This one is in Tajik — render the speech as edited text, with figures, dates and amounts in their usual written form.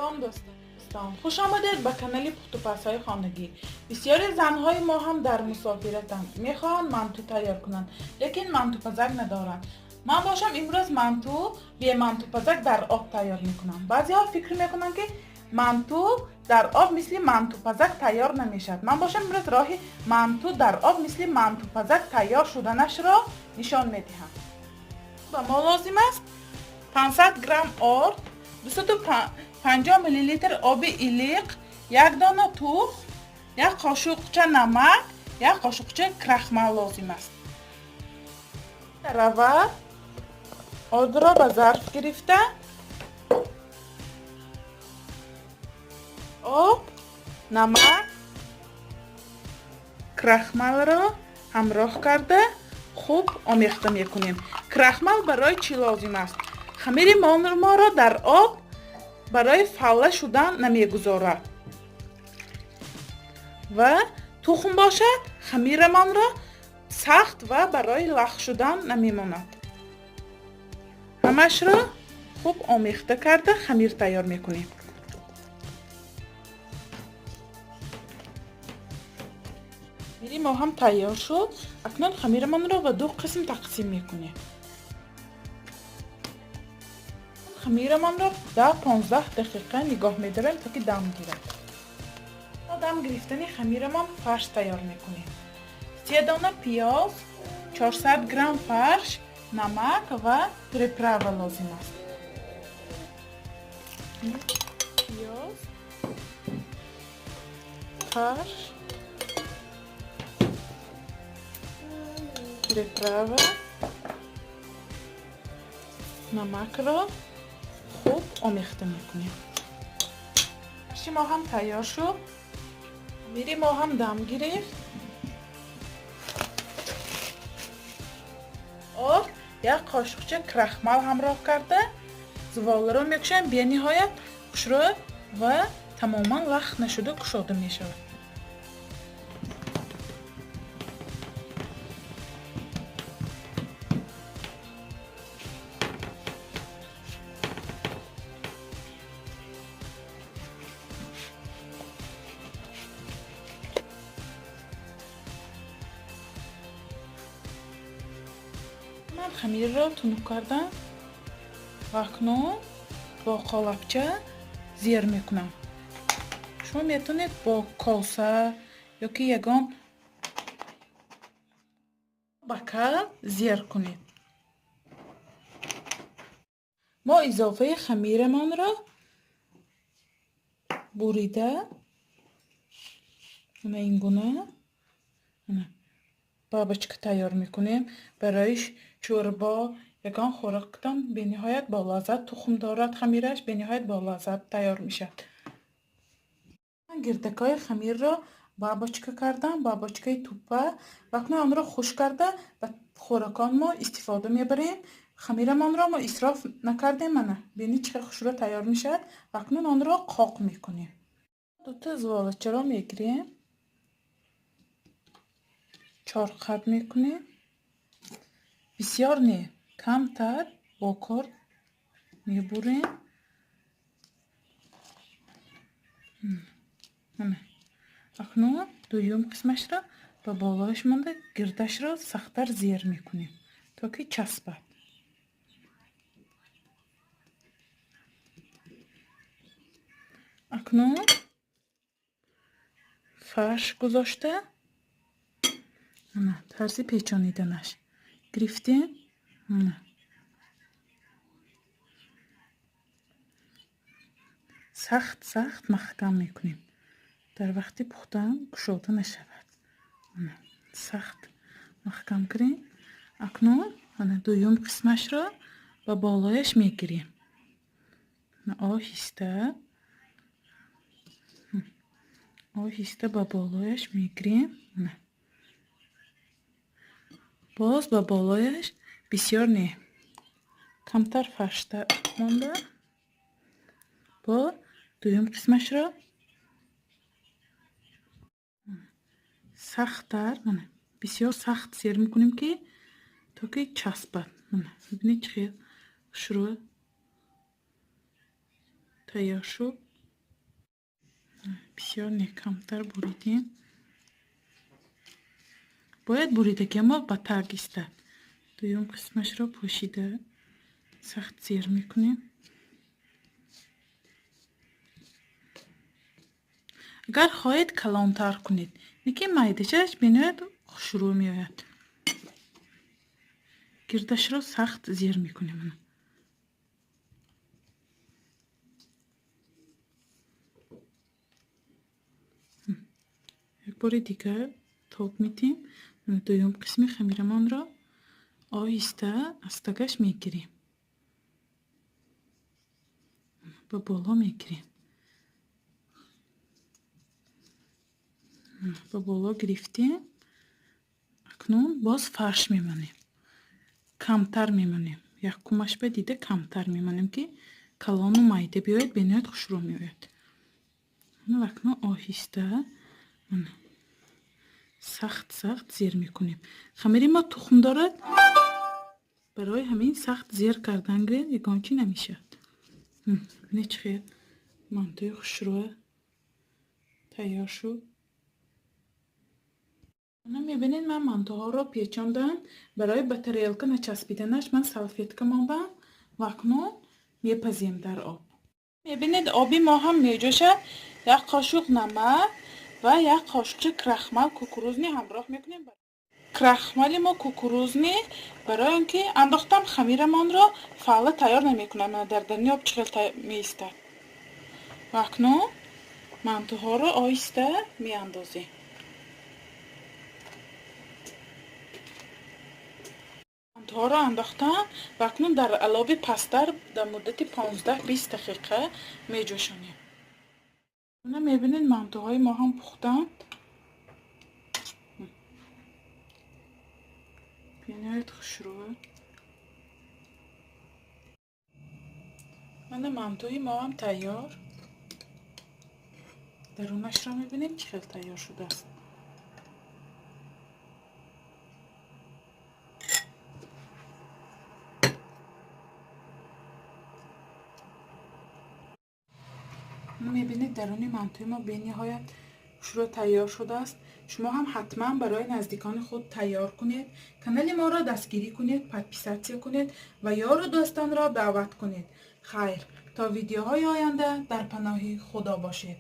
Салом дӯстон, хуш омадед ба канали пухтупазҳои хонагӣ. Бисёри занҳои мо ҳам дар мусофиратанд, мехоҳанд манту тайёр кунанд, лекин мантупазак надоранд. Ман бошам имрӯз манту бе мантупазак дар об тайёр мекунам. Баъзеҳо фикр мекунанд, ки манту дар об мисли мантупазак тайёр намешавад. Ман бошам имрӯз роҳи манту дар об мисли мантупазак тайёр шуданашро нишон медиҳам. Ба мо лозим аст 500 грамм орд, 250 миллилитр оби илиқ, як дона тухм, як қошуқча намак, як қошуқча крахмал лозим аст. Дар аввал ордро ба зарф гирифта, об, намак, крахмалро ҳамроҳ карда хуб омехта мекунем. Крахмал барои чӣ лозим аст? Хамири моро дар об барои фалла шудан намегузорад ва тухм бошад, хамирамонро сахт ва барои лах шудан намемонад. Ҳамашро хуб омехта карда хамир тайёр мекунем. Хамири мо ҳам тайёр шуд. Акнун хамирамонро ба ду қисм тақсим мекунем. Хамирамонро 10-15 дақиқа нигоҳ медорем, то ки дам гирад. То дам гирифтани хамирамон фарш тайёр мекунем. Се дона пиёз, 400 грамм фарш, намак ва приправа лозим аст. Пиёз, фарш, приправа, намакро хуб омехта мекунем. Фарши мо ҳам тайёр шуд. Хамири мо ҳам дам гирифт. Орд, як қошуқча крахмал ҳамроҳ карда зуволаро мекушоем. Бениҳоят хушрӯ ва тамоман лах нашуда кушода мешавад. Ман хамирро тунук кардам ва акнун бо қолабча зер мекунам. Шумо метавонед бо коса ё ки ягон бакал зер кунед. Мо изофаи хамирамонро бурида, ана ин гуна бабочка тайёр мекунем. Барои шӯрбо, ягон хӯроктон бениҳоят болаззат, тухм дорад хамираш, бениҳоят болаззат тайёр мешавад. Ман гирдакҳои хамирро бабочка кардам, бабочкаи туппа, ва акнун онро хушк карда ба хӯрокон мо истифода мебарем. Хамирамонро мо исроф накардем. Мана бинед, чӣ хел хушрӯ тайёр мешавад. Ва акнун онро қоқ мекунем. Дута зуволачаро мегирем, чорқат мекунем, бисёр не, камтар бо корд мебурем. Мана акнун дуюм қисмашро ба болояш монда, гирдашро сахттар зер мекунем, то ки часпад. Акнун фарш гузошта, ана тарзи печониданаш гирифтем. Ана сахт сахт маҳкам мекунем, дар вақти пухтан кушода нашавад. Ана сахт маҳкам кунем. Акнун ана дуюм қисмашро ба болояш мегирем, оҳиста оҳиста ба болояш мегирем. Ана боз ба болояш бисёр не, камтар фаршта монда, бо дуюм қисмашро сахттар, мана бисёр сахт зер мекунем, ки то ки часпад. Мана бибинед, чӣ хел хушрӯ тайёр шуд. Бисёр не, камтар буридем. Бояд буридагӣ мо ба таг истад. Дуюм қисмашро пӯшида сахт зер мекунем. Агар хоҳед калонтар кунед, лекин майдачааш бениҳоят хушрӯ меояд. Гирдашро сахт зер мекунем. Як бори дигар тоб медиҳем. Дуюм қисми хамирамонро оҳиста аз тагаш мегирем. Ба боло мегирем. Ба боло гирифтем. Акнун боз фарш мемонем. Камтар мемонем. Якумаш ба дида камтар мемонем, ки калону майда биёяд, бениҳоят хушрӯ меояд. Акнун оҳиста сахт сахт зер мекунем. Хамири мо тухм дорад, барои ҳамин сахт зер кардан гирем, ягон чӣ намешавад. Бинед чӣ хел мантуи хушрӯа тайёр шуд. Мебинед, ман мантуҳоро печондам. Барои ба тарелка начаспиданаш ман салфетка мондам ва акнун мепазем дар об. Мебинед, оби мо ҳам меҷӯшад. Як қошуқ намак ва як қошуқча крахмал кукурузный ҳамроҳ мекунем. Крахмали мо кукурузный барои он ки андохтам хамирамонро фаъла тайёр намекунад. Дар даруни об чӣ хел меистад. Ва акнун мантуҳоро оҳиста меандозем. Мантуҳоро андохтам ва акнун дар алови пасттар дар муддати 15-20 дақиқа меҷӯшонем. Мебинед, мантуҳои мо ҳам пухтанд. Бениҳоят хушрӯ. Мана мантуи мо ҳам тайёр. Дарунашро мебинем чӣ хел тайёр шудааст. Мебинед, даруни мантуи мо бениҳоят хушрӯ тайёр шудааст. Шумо ҳам ҳатман барои наздикони худ тайёр кунед. Канали моро дастгирӣ кунед, подписаться кунед ва ёру дӯстонро даъват кунед. Хайр, то видеоҳои оянда дар паноҳи Худо бошед.